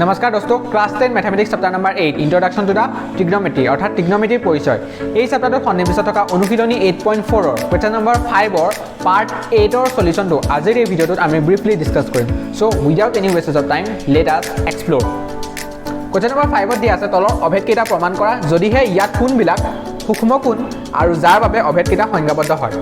নমস্কাৰ দোস্ত, Class 10 Mathematics, chapter number 8, Introduction to the Trigonometry, অৰ্থাৎ ট্ৰিগনমেট্ৰিৰ পৰিচয়। এই চেপ্টাৰটোত সন্নিৱিষ্ট থকা অনুশীলনী 8.4ৰ কুৱেশ্যন নম্বৰ 5ৰ পাৰ্ট 8ৰ চলিউশ্যনটো আজিৰ এই ভিডিঅ'টোত আমি ব্ৰিফলি ডিছকাছ কৰিম। So without any wastage of time, let us explore. Question number 5ত দিয়া আছে, তলৰ অভেদকেইটা প্ৰমাণ কৰা যদিহে ইয়াত কোণবিলাক সূক্ষ্ম কোণ আৰু যাৰ বাবে অভেদকেইটা সংজ্ঞাবদ্ধ হয়।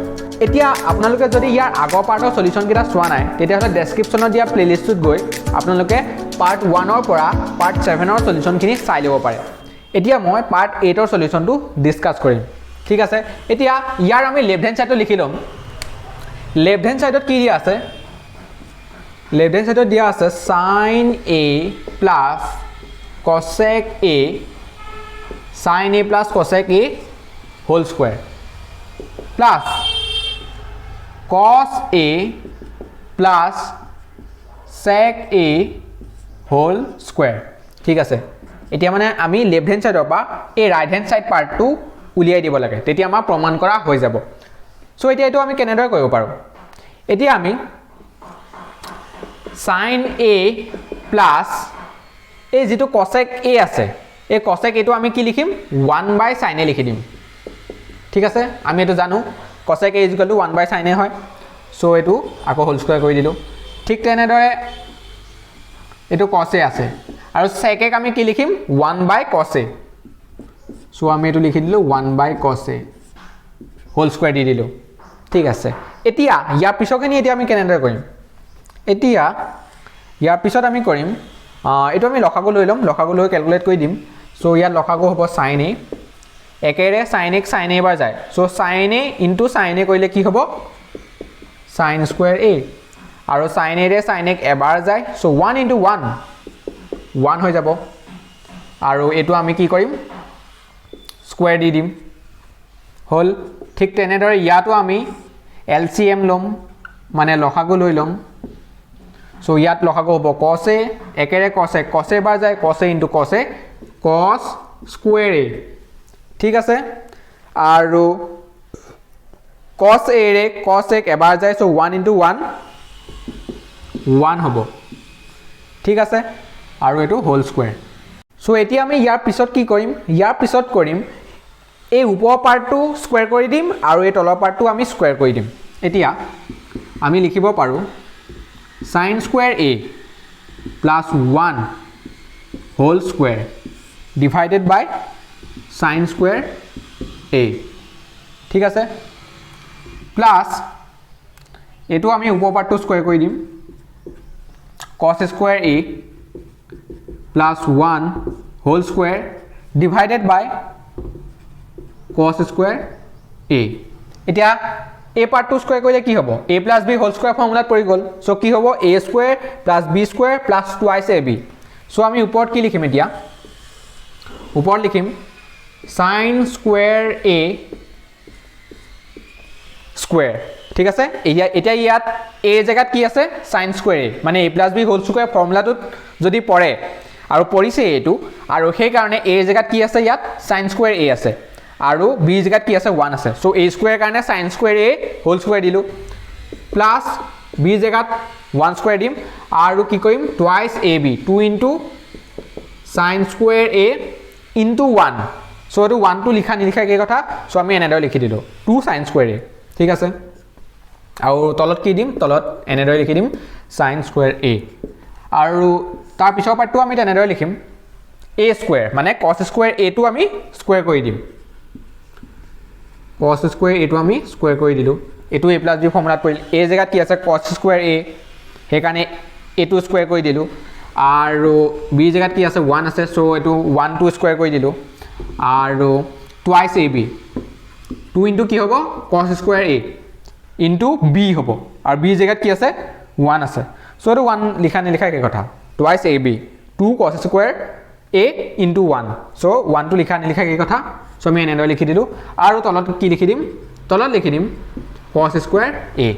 এতিয়া আপোনালোকে যদি ইয়াৰ আগৰ পাৰ্টৰ চলিউশ্যনকেইটা চোৱা নাই, তেতিয়াহ'লে ডেছক্ৰিপশ্যনত দিয়া প্লে'লিষ্টটোত গৈ আপোনালোকে পাৰ্ট 1ৰ পৰা পাৰ্ট 7ৰ চলিউশ্যনখিনি চাই ল'ব পাৰে। এতিয়া মই পাৰ্ট 8ৰ চলিউশ্যনটো ডিছকাছ কৰিম, ঠিক আছে? এতিয়া ইয়াৰ আমি লেফ্ট হেণ্ড ছাইডটো লিখি ল'ম। লেফ্ট হেণ্ড ছাইডত কি দিয়া আছে? লেফ্ট হেণ্ড ছাইডত দিয়া আছে sine A plus cosec A, sine A plus cosec A whole square plus cos A plus sec A whole square, ঠিক আছে? এতিয়া মানে আমি লেফ্ট হেণ্ড ছাইডৰ পৰা এই ৰাইট হেণ্ড ছাইড পাৰ্টটো উলিয়াই দিব লাগে, তেতিয়া আমাৰ প্ৰমাণ কৰা হৈ যাব। চ' এতিয়া এইটো আমি কেনেদৰে কৰিব পাৰোঁ? এতিয়া আমি চাইন এ প্লাছ এই যিটো কচেক এ আছে, এই কচেক এটো আমি কি লিখিম? ওৱান বাই চাইন এ লিখি দিম, ঠিক আছে? আমি এইটো জানো, cosec A is equal to one by sine A হয়। চ' এইটো আকৌ হোল স্কুৱেৰ কৰি দিলোঁ। ঠিক তেনেদৰে এইটো কচ এ আছে আৰু চেক এক আমি কি লিখিম? One by cos A. So আমি এইটো লিখি দিলোঁ one by cos A whole square দি দিলোঁ, ঠিক আছে? এতিয়া ইয়াৰ পিছৰখিনি এতিয়া আমি কেনেদৰে কৰিম? এতিয়া ইয়াৰ পিছত আমি কৰিম, এইটো আমি লসাগু লৈ ল'ম, লসাগু লৈ কেলকুলেট কৰি দিম। চ' ইয়াত লসাগু হ'ব চাইন এ, একেৰে চাইন এক চাইন এ এবাৰ যায়। So sine A into sine A কৰিলে কি হ'ব? চাইন স্কুৱেৰ এ। আৰু চাইন এৰে চাইন এক এবাৰ যায়, so one into one, one হৈ যাব। আৰু এইটো আমি কি কৰিম? স্কুৱেৰ দি দিম, হ'ল। ঠিক তেনেদৰে ইয়াতো আমি এল চি এম ল'ম, মানে লসাগু লৈ ল'ম। চ' ইয়াত লসাগু হ'ব কছ এ, একেৰে কছ এ কছ এ বাৰ যায়, cos A into cos A, cos square A, ঠিক আছে? আৰু কছ এৰে কছ এক এবাৰ যায়, so one into one, one হ'ব, ঠিক আছে? আৰু এইটো হোল স্কুৱেৰ। চ' এতিয়া আমি ইয়াৰ পিছত কি কৰিম? ইয়াৰ পিছত কৰিম, এই ওপৰৰ পাৰ্টটো স্কুৱেৰ কৰি দিম আৰু এই তলৰ পাৰ্টটো আমি স্কুৱেৰ কৰি দিম। এতিয়া আমি লিখিব পাৰোঁ sine square A plus one whole square divided by sine square A, ঠিক আছে? প্লাছ এইটো আমি ওপৰ পাৰ্টটো স্কুৱেৰ কৰি দিম, cos square A plus one whole square divided by cos square A। এতিয়া এই পাৰ্টটো স্কুৱেৰ কৰিলে কি হ'ব? A plus b whole square ফৰ্মুলাত পৰি গ'ল। চ' কি হ'ব? A square plus b square plus twice a b. So আমি ওপৰত কি লিখিম? এতিয়া ওপৰত লিখিম চাইন স্কুৱেৰ এ স্কুৱেৰ, ঠিক আছে? এতিয়া ইয়াত এ জেগাত কি আছে? চাইন স্কুৱেৰ এ, মানে a plus b whole square ফৰ্মুলাটোত যদি পৰে, আৰু পৰিছে এইটো, আৰু সেইকাৰণে এ জেগাত কি আছে? ইয়াত চাইন স্কুৱেৰ এ আছে। আৰু বি জেগাত কি আছে? ওৱান আছে। চ' এ স্কুৱেৰ কাৰণে sine square A whole square দিলোঁ, প্লাছ বি জেগাত ওৱান স্কুৱেৰ দিম আৰু কি কৰিম? Twice a b, two into sine square A into one. So এইটো ওৱানটো লিখা নিলিখা একেই কথা। চ' আমি এনেদৰে লিখি দিলোঁ টু চাইন স্কুৱেৰ এ, ঠিক আছে? আৰু তলত কি দিম? তলত এনেদৰে লিখি দিম চাইন স্কুৱেৰ এ। আৰু তাৰ পিছৰ পাৰ্টটো আমি তেনেদৰে লিখিম, এ স্কুৱেৰ, মানে কছ স্কুৱেৰ এটো আমি স্কুৱেৰ কৰি দিম। কছ স্কুৱেৰ এইটো আমি স্কুৱেৰ কৰি দিলোঁ। এইটো এ প্লাছ বি ফৰ্মুলাত পৰিল। এ জেগাত কি আছে? কছ স্কুৱেৰ এ, সেইকাৰণে এইটো স্কুৱেৰ কৰি দিলোঁ। আৰু বি জেগাত কি আছে? ওৱান আছে, চ' এইটো ওৱানটো স্কুৱেৰ কৰি দিলোঁ। আৰু twice a b, two into কি হ'ব? Cos square A into b হ'ব। আৰু বি জেগাত কি আছে? ওৱান আছে। চ' এইটো ওৱান লিখা নিলিখা একে কথা। Twice a b, two cos square A into one. So ওৱানটো লিখা নিলিখা একে কথা। চ' আমি এনেদৰে লিখি দিলোঁ। আৰু তলত কি লিখি দিম? তলত লিখি দিম কছ স্কুৱেৰ এ,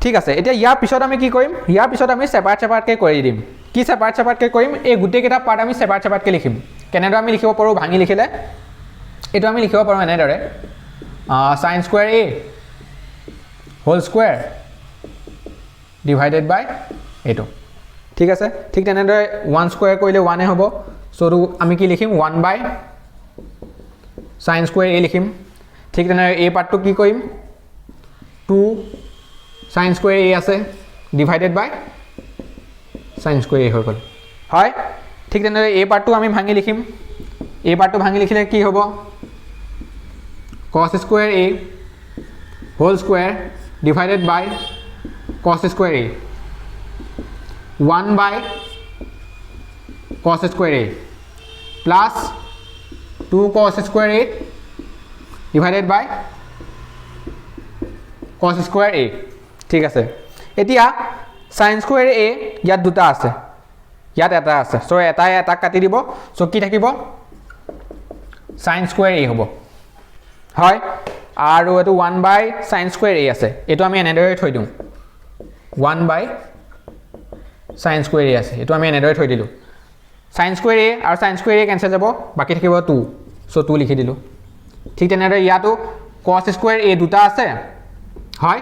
ঠিক আছে? এতিয়া ইয়াৰ পিছত আমি কি কৰিম? ইয়াৰ পিছত আমি ছেপাৰেট ছেপাৰেটকৈ কৰি দিম। কি ছেপাৰেট ছেপাৰেটকৈ কৰিম? এই গোটেইকেইটা পাৰ্ট আমি ছেপাৰেট ছেপাৰেটকৈ লিখিম। কেনেদৰে আমি লিখিব পাৰোঁ ভাঙি লিখিলে? এইটো আমি লিখিব পাৰোঁ এনেদৰে, sine square A whole square divided by এইটো। ঠিক আছে। ঠিক তেনেদৰে ওৱান স্কুৱেৰ কৰিলে ওৱানে হ'ব। চ' এইটো আমি কি লিখিম? One by sine square A লিখিম। ঠিক তেনেদৰে এই পাৰ্টটো কি কৰিম? টু চাইন স্কুৱেৰ এ আছে, divided by sine square A হৈ গ'ল, হয়। ঠিক তেনেদৰে এই পাৰ্টটো আমি ভাঙি লিখিম। এই পাৰ্টটো ভাঙি লিখিলে কি হ'ব? Cos square A whole square divided by cos square A, one by cos square A plus two cos square A divided by cos square A। ঠিক আছে। এতিয়া চাইন স্কুৱেৰ এ ইয়াত দুটা আছে, ইয়াত এটা আছে। চ' এটাই এটাক কাটি দিব। চ' কি থাকিব? চাইন স্কুৱেৰ এ হ'ব, হয়। আৰু এইটো one by sine square A আছে, এইটো আমি এনেদৰে থৈ দিওঁ। One by sine square A আছে, এইটো আমি এনেদৰে থৈ দিলোঁ। চাইন স্কুৱেৰ এ আৰু চাইন স্কুৱেৰ এ কেঞ্চেল যাব, বাকী থাকিব টু। চ' টু লিখি দিলোঁ। ঠিক তেনেদৰে ইয়াতো কছ স্কুৱেৰ এ দুটা আছে, হয়,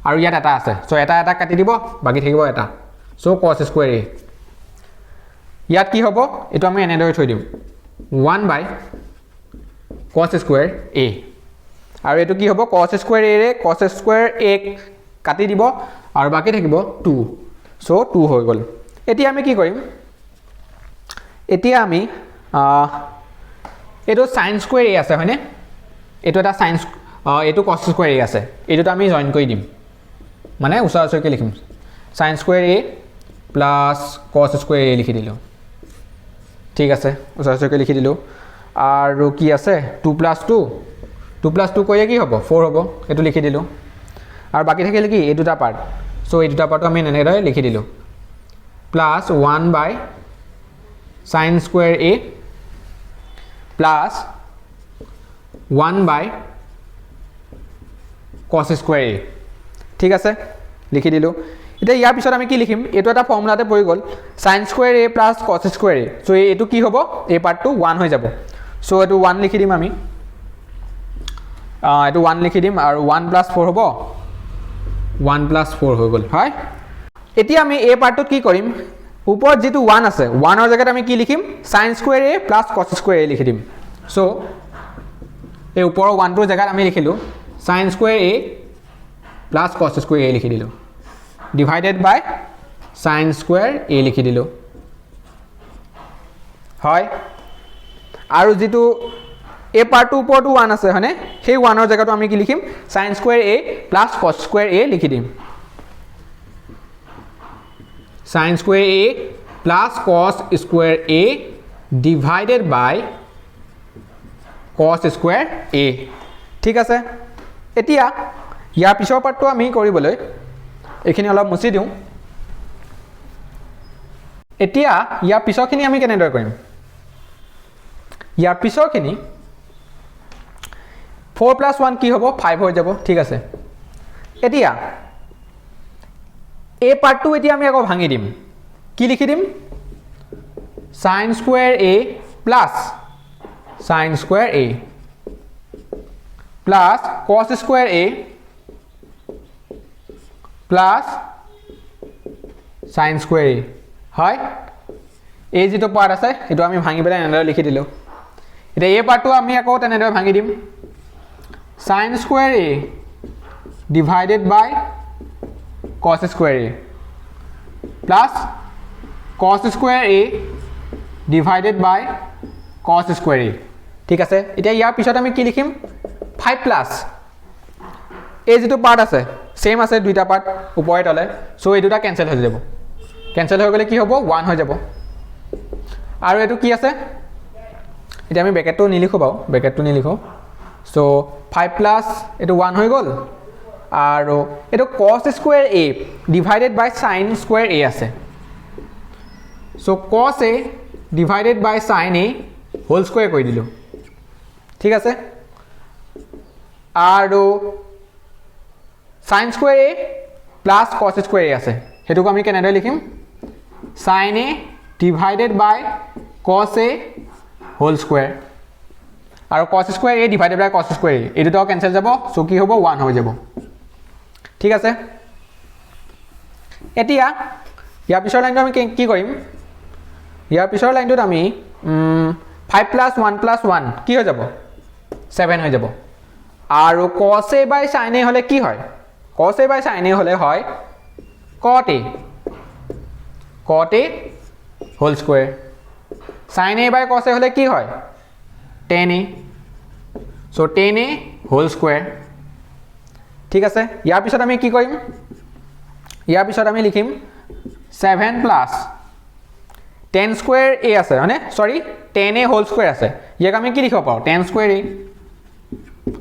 আৰু ইয়াত এটা আছে। চ' এটা এটা কাটি দিব, বাকী থাকিব এটা। চ' কছ স্কুৱেৰ এ। ইয়াত কি হ'ব? এইটো আমি এনেদৰে থৈ দিম, one by cos square A। আৰু এইটো কি হ'ব? কছ স্কুৱেৰ এৰে কছ স্কুৱেৰ এ কাটি দিব আৰু বাকী থাকিব টু। চ' টু হৈ গ'ল। এতিয়া আমি কি কৰিম? এতিয়া আমি এইটো চাইন স্কুৱেৰ এ আছে, হয়নে? এইটো এটা চাইন, এইটো কছ স্কুৱেৰ এ আছে। এই দুটা আমি জইন কৰি দিম, মানে ওচৰা ওচৰিকৈ লিখিম। Sine square A plus cos square A লিখি দিলোঁ। ঠিক আছে, ওচৰা ওচৰিকৈ লিখি দিলোঁ। আৰু কি আছে? Two plus two, two plus two কৰিলে কি হ'ব? ফ'ৰ হ'ব। এইটো লিখি দিলোঁ। আৰু বাকী থাকিল কি? এই দুটা পাৰ্ট। চ' এই দুটা পাৰ্টটো আমি এনেদৰে লিখি দিলোঁ, plus one by sine square A plus one by cos square A। ঠিক আছে, লিখি দিলোঁ। এতিয়া ইয়াৰ পিছত আমি কি লিখিম? এইটো এটা ফৰ্মুলাতে পৰি গ'ল, sine square A plus cos square A। So এইটো কি হ'ব? এই পাৰ্টটো ওৱান হৈ যাব। চ' এইটো ওৱান লিখি দিম আমি। এইটো ওৱান লিখি দিম আৰু ওৱান প্লাছ ফ'ৰ হ'ব। ওৱান প্লাছ ফ'ৰ হৈ গ'ল, হয়। এতিয়া আমি এই পাৰ্টটোত কি কৰিম? ওপৰত যিটো ওৱান আছে, ওৱানৰ জেগাত আমি কি লিখিম? Sine square A plus cos square A লিখি দিম। চ' এই ওপৰৰ ওৱানটোৰ জেগাত আমি লিখিলোঁ sine square A plus cos square A লিখি দিলোঁ, divided by sine square A লিখি দিলোঁ, হয়। আৰু যিটো এই পাৰ্টটোৰ ওপৰতো ওৱান আছে, হয়নে? সেই ওৱানৰ জেগাটো আমি কি লিখিম? Sine square A plus cos square A লিখি দিম। Sine square A plus cos square A divided by cos square A। ঠিক আছে। এতিয়া ইয়াৰ পিছৰ পাৰ্টটো আমি কৰিবলৈ এইখিনি অলপ মুচি দিওঁ। এতিয়া ইয়াৰ পিছৰখিনি আমি কেনেদৰে কৰিম? ইয়াৰ পিছৰখিনি ফ'ৰ প্লাছ ওৱান কি হ'ব? ফাইভ হৈ যাব। ঠিক আছে। এতিয়া এই পাৰ্টটো এতিয়া আমি আকৌ ভাঙি দিম। কি লিখি দিম? Sine square A plus sine square A plus cos square A plus sine square A, হয়। এই যিটো পাৰ্ট আছে, সেইটো আমি ভাঙি পেলাই এনেদৰে লিখি দিলোঁ। এতিয়া এই পাৰ্টটো আমি আকৌ তেনেদৰে ভাঙি দিম, sine square A divided by cos square A plus cos square A divided by cos square A। ঠিক আছে। এতিয়া ইয়াৰ পিছত আমি কি লিখিম? ফাইভ প্লাছ এই যিটো পাৰ্ট আছে, ছেইম আছে দুইটা পাৰ্ট ওপৰে তলে। চ' এই দুটা কেঞ্চেল হৈ যাব। কেঞ্চেল হৈ গ'লে কি হ'ব? ওৱান হৈ যাব। আৰু এইটো কি আছে? এতিয়া আমি ব্ৰেকেটটো নিলিখোঁ বাৰু, ব্ৰেকেটটো নিলিখোঁ। চ' ফাইভ প্লাছ এইটো ওৱান হৈ গ'ল। আৰু এইটো cos square A divided by sine square A আছে। So cos A divided by sine A whole square কৰি দিলোঁ। ঠিক আছে। আৰু sine square A plus cos square A আছে, সেইটোক আমি কেনেদৰে লিখিম? Sine A divided by cos A whole square। আৰু cos square A divided by cos square A, এই দুটাও কেঞ্চেল যাব। চ' কি হ'ব? ওৱান হৈ যাব। ঠিক আছে। এতিয়া ইয়াৰ পিছৰ লাইনটো আমি কি কৰিম? ইয়াৰ পিছৰ লাইনটোত আমি 5 plus 1 plus 1 কি হৈ যাব? ছেভেন হৈ যাব। আৰু cos A by sin A হ'লে কি হয়? Cos A by sin A হ'লে হয় cot A, cot A whole square। Sin A by cos A হ'লে কি হয়? Tan A, so tan A whole square। ঠিক আছে। ইয়াৰ পিছত আমি কি কৰিম? ইয়াৰ পিছত আমি লিখিম 7 প্লাছ টেন স্কুৱেৰ এ আছে, হয়নে? Sorry, tan A whole square আছে। ইয়াক আমি কি লিখিব পাৰোঁ? টেন স্কুৱেৰ এ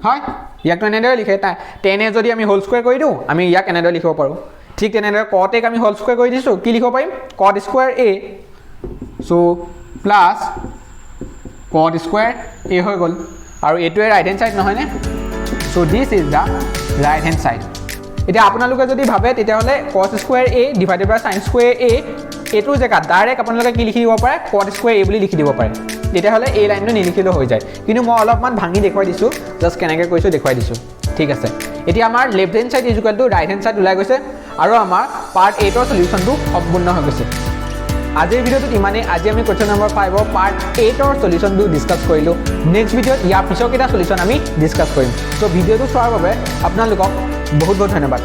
হয়। ইয়াকতো এনেদৰে লিখে। টেন এ যদি আমি হোল স্কুৱেৰ কৰি দিওঁ, আমি ইয়াক এনেদৰে লিখিব পাৰোঁ। ঠিক তেনেদৰে কট এক আমি হোল স্কুৱেৰ কৰি দিছোঁ, কি লিখিব পাৰিম? Cot square A। So plus cot square A হৈ গ'ল। আৰু এইটোৱে ৰাইট হেণ্ড ছাইড নহয়নে? So this is the right hand side। এতিয়া আপোনালোকে যদি ভাবে, তেতিয়াহ'লে cos square A divided by sin square A, এইটোৰ জেগাত ডাইৰেক্ট আপোনালোকে কি লিখি দিব পাৰে? কট স্কুৱেৰ এ বুলি লিখি দিব পাৰে। তেতিয়াহ'লে এই লাইনটো নিলিখিলেও হৈ যায়। কিন্তু মই অলপমান ভাঙি দেখুৱাই দিছোঁ, জাষ্ট কেনেকৈ কৰিছোঁ দেখুৱাই দিছোঁ। ঠিক আছে। এতিয়া আমাৰ left hand side is equal to right hand side ওলাই গৈছে আৰু আমাৰ পাৰ্ট এইটৰ চলিউশ্যনটো সম্পূৰ্ণ হৈ গৈছে। আজিৰ ভিডিঅ'টোত ইমানেই। আজি আমি কুৱেশ্যন নম্বৰ 5ৰ পাৰ্ট এইটৰ চলিউশ্যনটো ডিছকাছ কৰিলোঁ। নেক্সট ভিডিঅ'ত ইয়াৰ পিছৰকেইটা চলিউশ্যন আমি ডিছকাছ কৰিম। চ' ভিডিঅ'টো চোৱাৰ বাবে আপোনালোকক বহুত বহুত ধন্যবাদ।